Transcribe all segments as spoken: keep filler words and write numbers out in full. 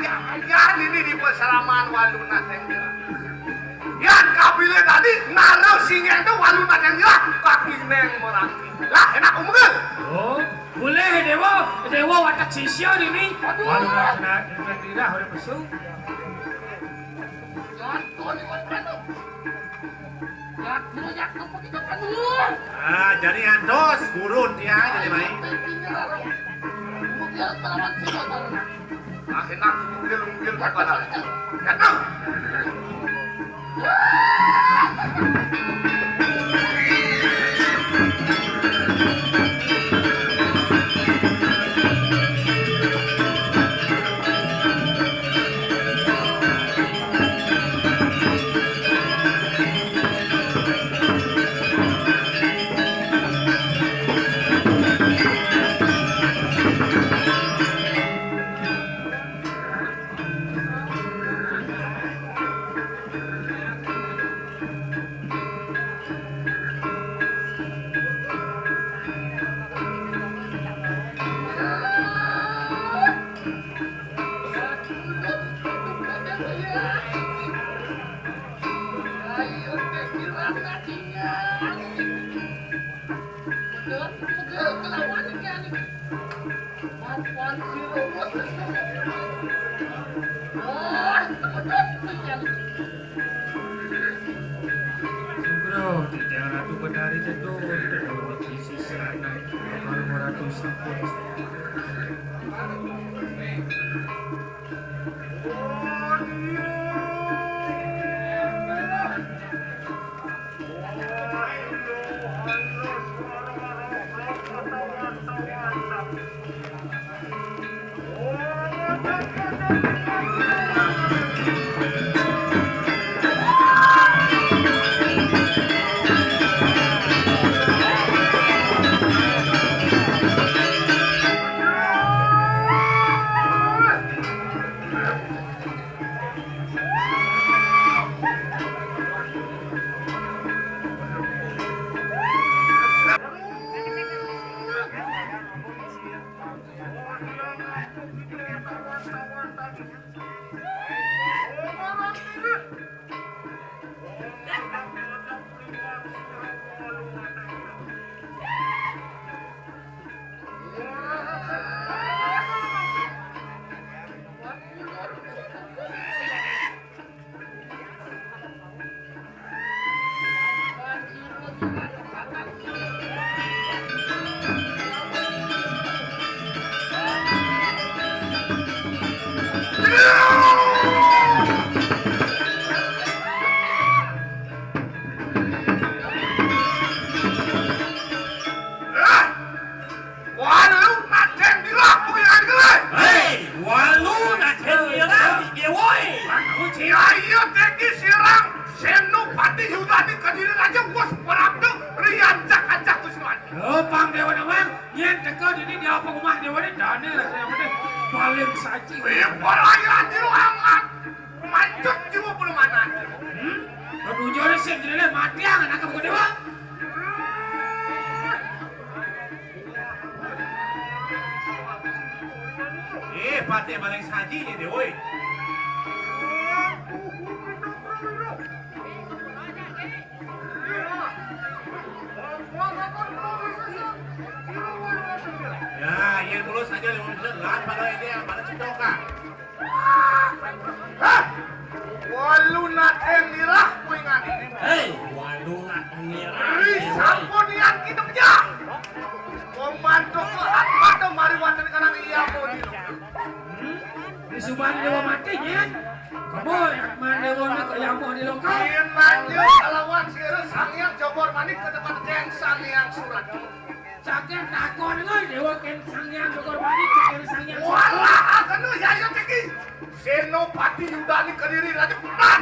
Yan ini di pasraman Walunan yang jelas. Yan kapilih tadi naruh singgah itu Walunan yang jelas. Kaki neng merangki. Lah, enak umur. Oh, boleh, Dewa. Dewa watak sisya ini. Aduh. Walunan kena, kena lidah, udah mesum. Jatuh di mana? Jatuh, jatuh, begitu kan, Lur? Ah, jadi antos, gurun dia, jadi baik. Kemudian lawan si Batar. Akhirnya aku mungkil-mungkil kepala. Jatuh. Sugro, titiang Ratu Betari Cedul, isi serana, baru Ratu Sampun. Walu nadén dirah, kuwi lagi lho. Hei, walu nadén dirah, iki woi. Ayo teki sirang Senopati Yudani Kediri Raja wis prapta riancak-ancak Gusti Ratu. Oh, pang Dewa Nawang, yen teka dini dia apa rumah Dewa ni dane lah kaya apa deh. Paling saji. Iya, para ya diro amat. Mancut jiwa permanan. Hmm? Aduh, jare sing jenenge mati angan angkep Dewa. Eh, patih paling saji ni dia, woi. Ya, yen mulo saja lima menit lan pada ini yang pada cedok, Kak. Hah? Walu nadén nirah kuwi ngene. Hei, walu nadén nirah. Ri sampun yang kita pejah. Komando ke Atmato mari wonten kanang iya modi. Hmm? Di subane Dewa mati, nyen. Kamu, Atman Dewa nak kaya mau di lokal. Yen maju lawan sira Sang Hyang Jogor Manik ke tempat Deng Sang Hyang Surat. Saking takon ngono Dewa ken Sang Hyang Jogor Manik, ken Sang Hyang. Walah, kena ya ya teki. Senopati Yudani Kediri Raja Punan.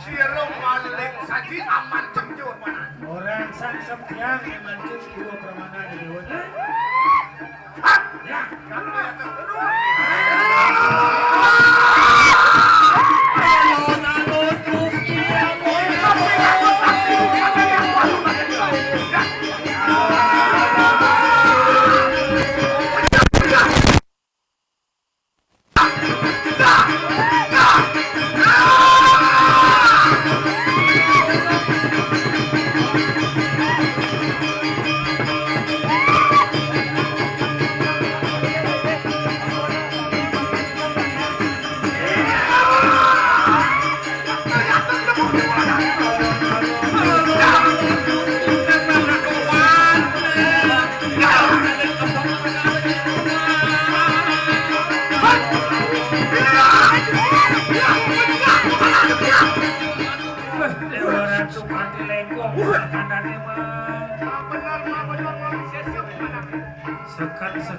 Sira maling saji aman cek jiwa panan. Orang sang sempiang aman cek jiwa permana di Dewa. Hah? Ya, kamu ya.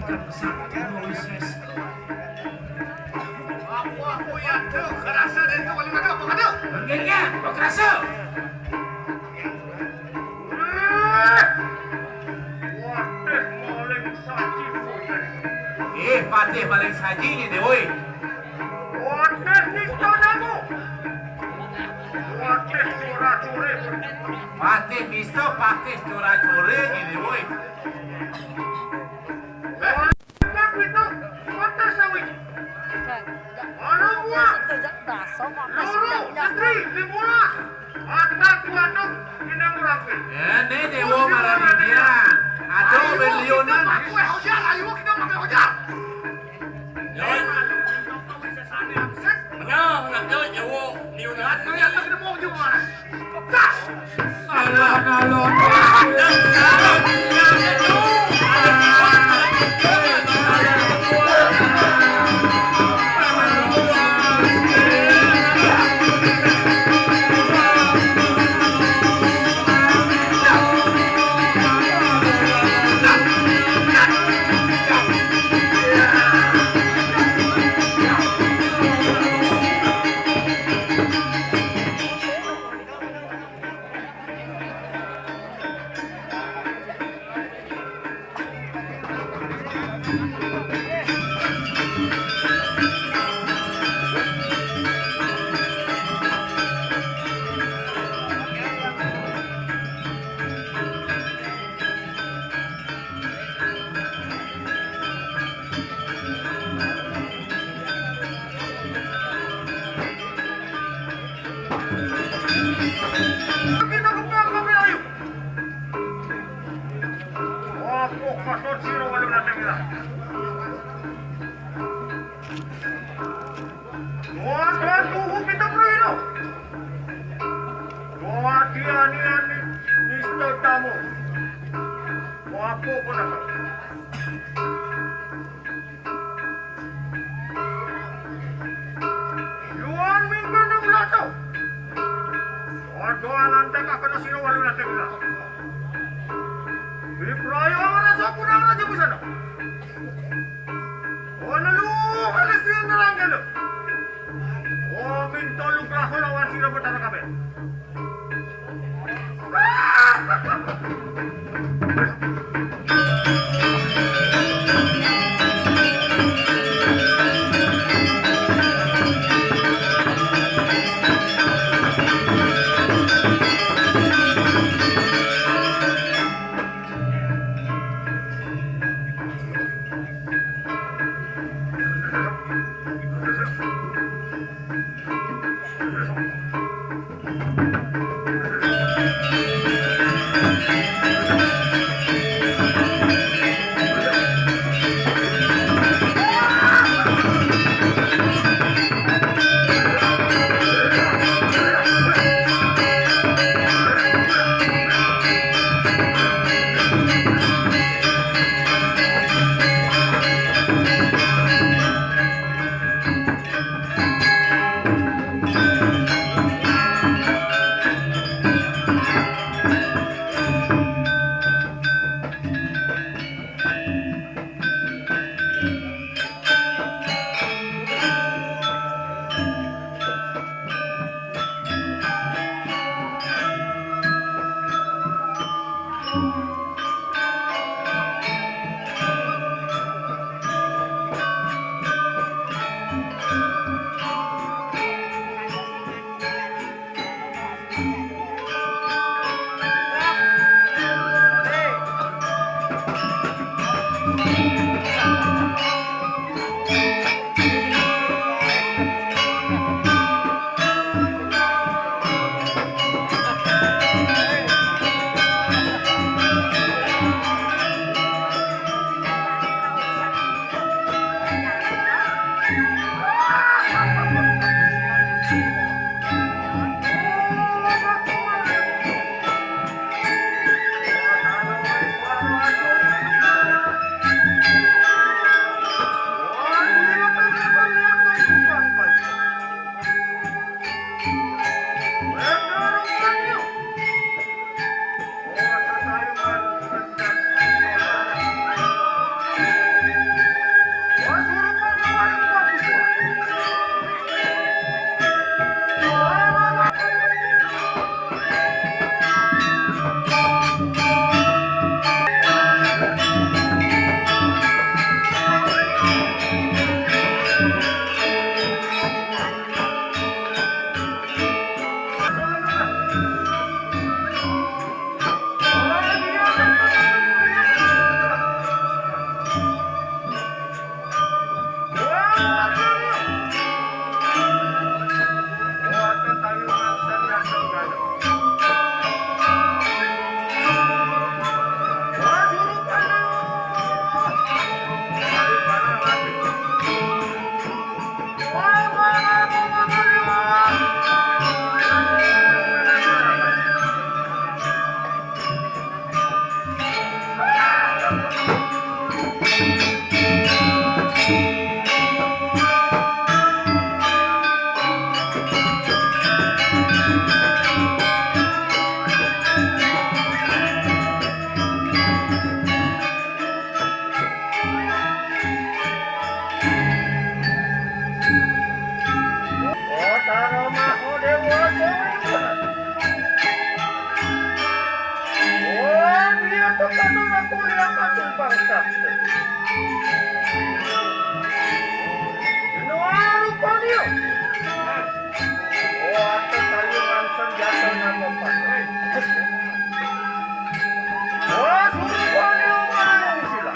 Satu, Moises. Apa, apa ya tu? Kerasa dia tu, kalau ada apa kata? Enggak, enggak. Kau kerasa? Eh, Patih Maling Saji, Patih. Eh, Patih Maling Saji ni dia, oi. Patih Mister Damu. Patih Mister, Patih Cora-Cora ni dia, oi. Patih Sawi. Mana buah? Loro, Satri, Limbola. Mata kuanuk ini murangke. Ini dewa maranian. Aduh, beliunan. Pakai hojar, ayo kita pakai hojar. Yo. Nah, nak jawab, jawab. Liunan. Ayo kita mau jumpa. Alah, alah. Kita kembang ke Melayu. Aku kasut siro walu datang lah. Wah, tuhu kita perlu. Wah, dia ni ni, Mister Tamu. Wah, aku pun nak. Yuan minggu enam belas tu. Waduh, lantai kakak nasi walu lantai kita. Di perayaan rasa kurang aja di sana. Wah, lalu, ada sih nerang gitu. Wah, minta lu kerahkan lawan sira Betara kabeh. Oh, Dharma, oh, Dewa, Dewa. Oh, dia tuh kan aku lihat aku bangsa. Dino, rupanya. Oh, aku tayungan senjata nama Pak. Oh, sumpah, Dino, sila.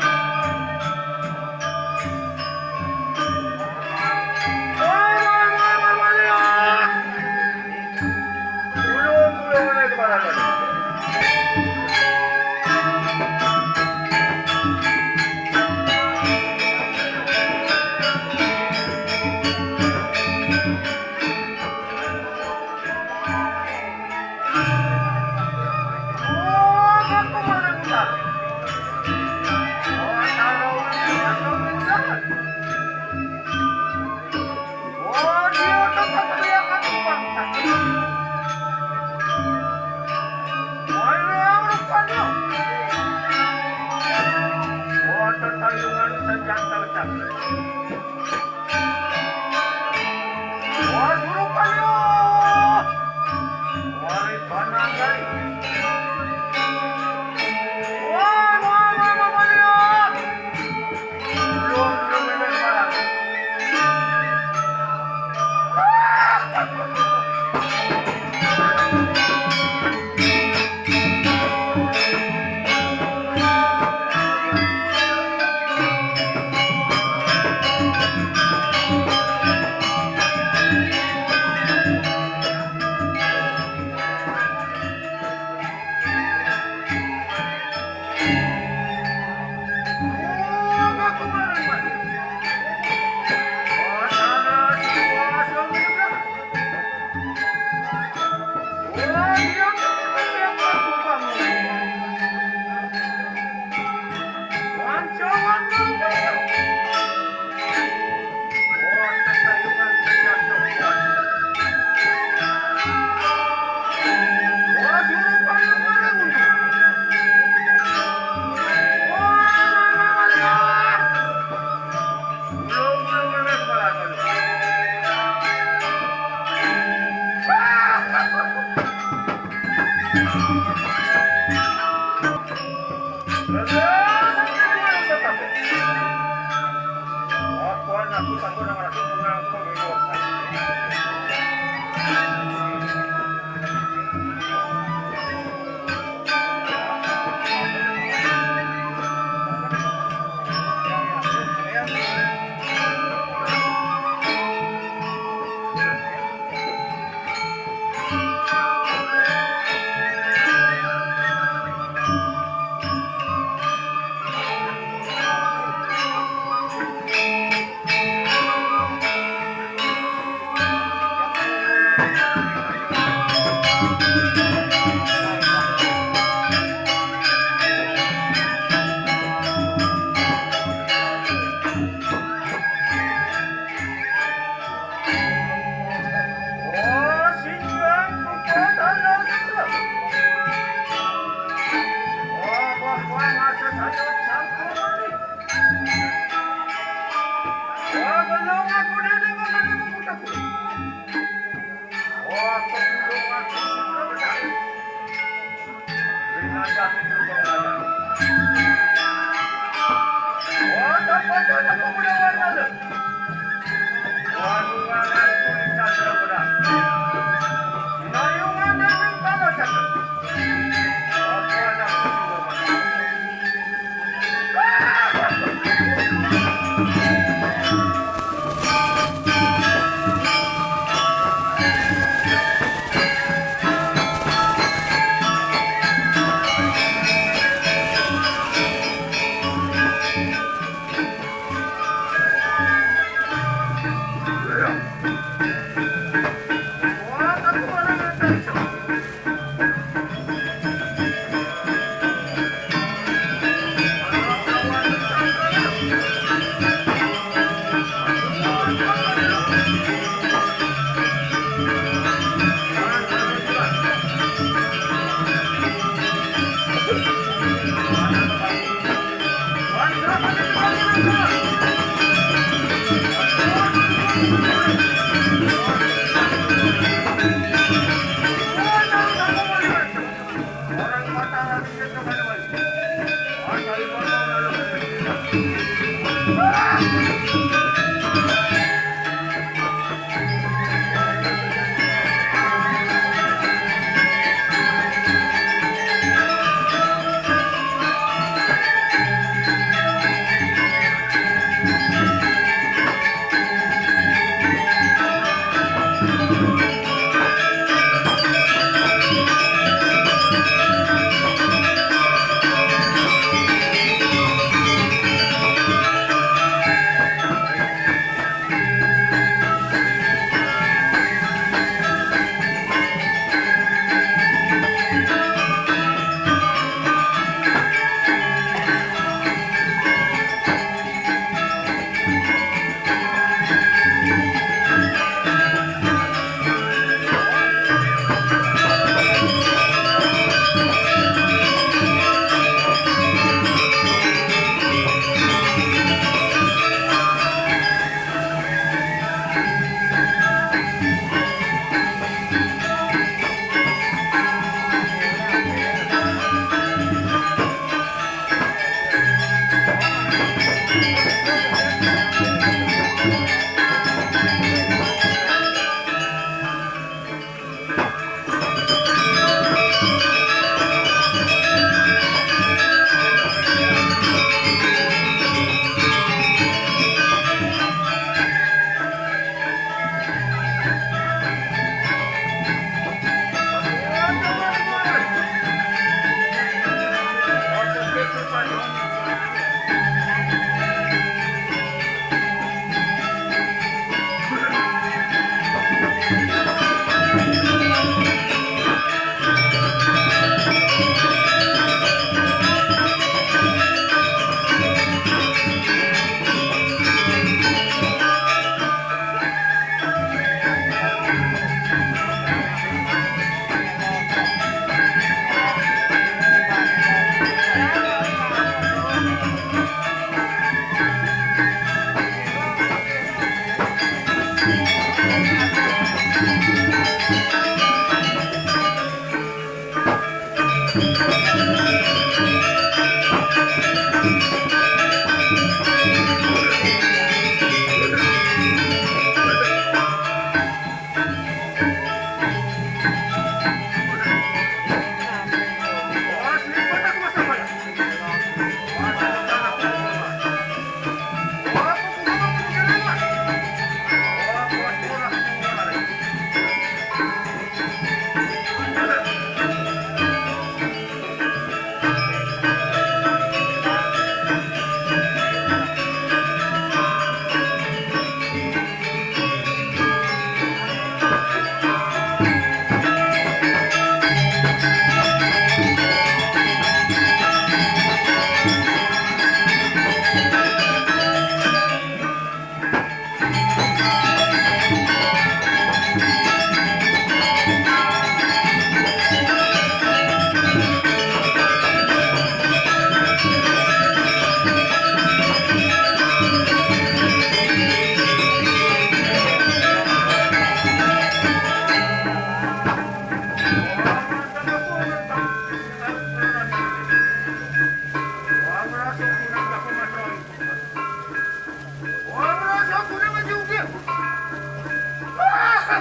Wah,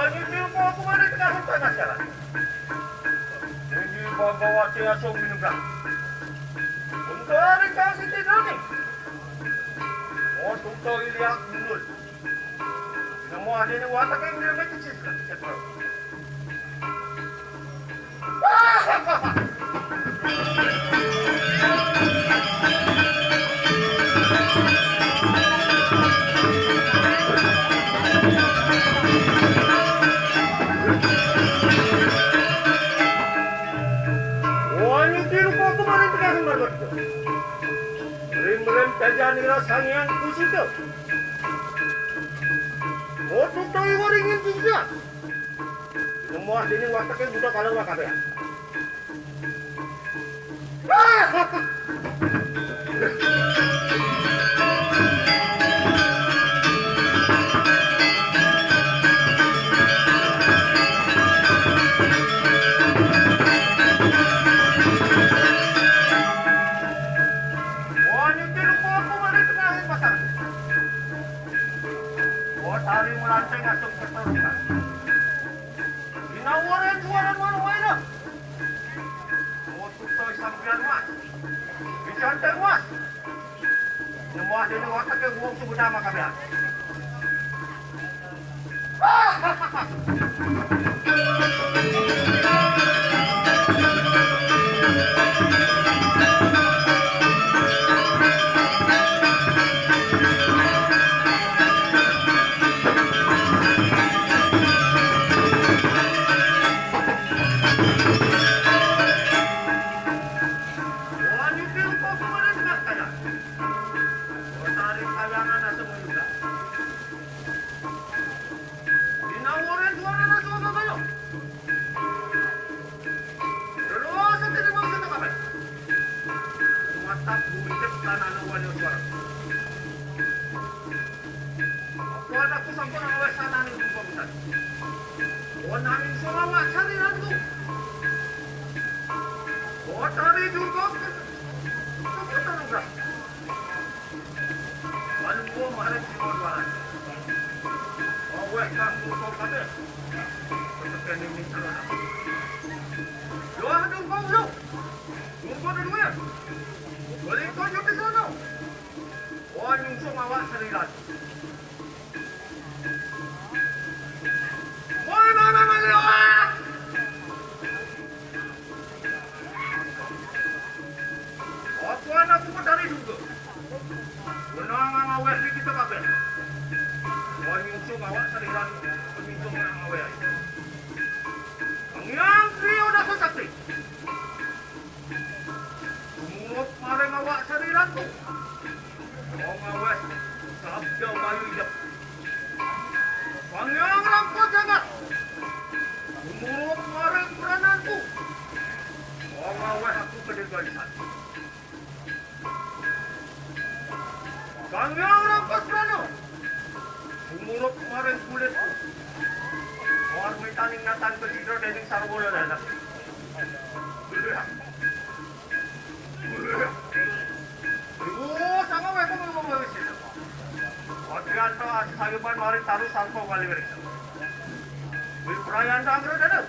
ini ilmu aku mana tengah hutan acara. Ini Bhagawati Asung Minugra. Untuk hari kasih tidak nih. Oh, untuk iliak dulu. Semua ada ini watak yang dia mesti sih. Wani tiru koko mari tegasin margot. Rimren tajan ira sangian kusito. Otu toi waringin juga. Semua dini wataknya buta kalau nggak kabeh. Oh, nyuci lupa aku balik tengah pasar. Oh, tali melanting masuk ke terus. Dinawarin suara mana wae dah. Oh, tuh sampean, Mas. Dicantik, Mas. Nyembah dene watak ke wong sebut nama kabeh. Dinawarin suara nasional kayo. Lulusan dari bangsa na kami. Tumatap bumidip tanah na wali suara. Kuan aku sampun awes tanah ni rupa bukan. Kuan angin sumawak sariranku. Kuan tari juga. Sampun terubah. Malu ko maharap si Marwan. Awek kang musuh kabeh. Ketekan ini salah. Doa dong kau lu. Tunggu dulu ya. Balik kau jumpa sana. Wah, nyungsung awak seriran. Woi, mana mana lewat? Aku anak ku dari juga. Benang ngawet di kita kabeh. Wah, nyungsung awak saliran penyungsung nang ngawet. Ngiang trio dasa sakti. Sumurut maring awak sariranku. Wong awes sabda bayu idep. Pangyang rangkot jagat. Sumurut maring perananku. Wong awes aku kedirgalisan. Pangyang rangkot prana. Sumurut maring kulitku. Warmitaning natan kesidra dening sarwa dadana. Ibu, sama wae kok ngomong wae sih. Adrianto asayuban mari taruh sarpa wali mereka. Wih, perayaan tangga dada.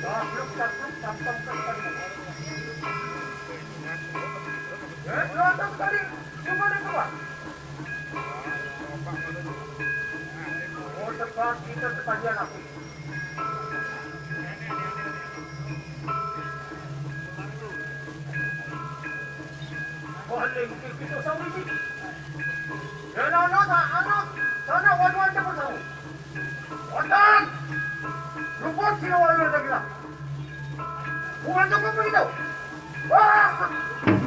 Takluk, takluk, tampang, tampang. Eh, datang tadi. Coba deh, coba. Oh, depan kita sekalian aku. Paling kita sama ini. Yan, ano, sa-, ano, sana, wag, wag, wag, wag. Wag! Lupot sila, wag, wag, wag. Bukan ka pa ito. Ah!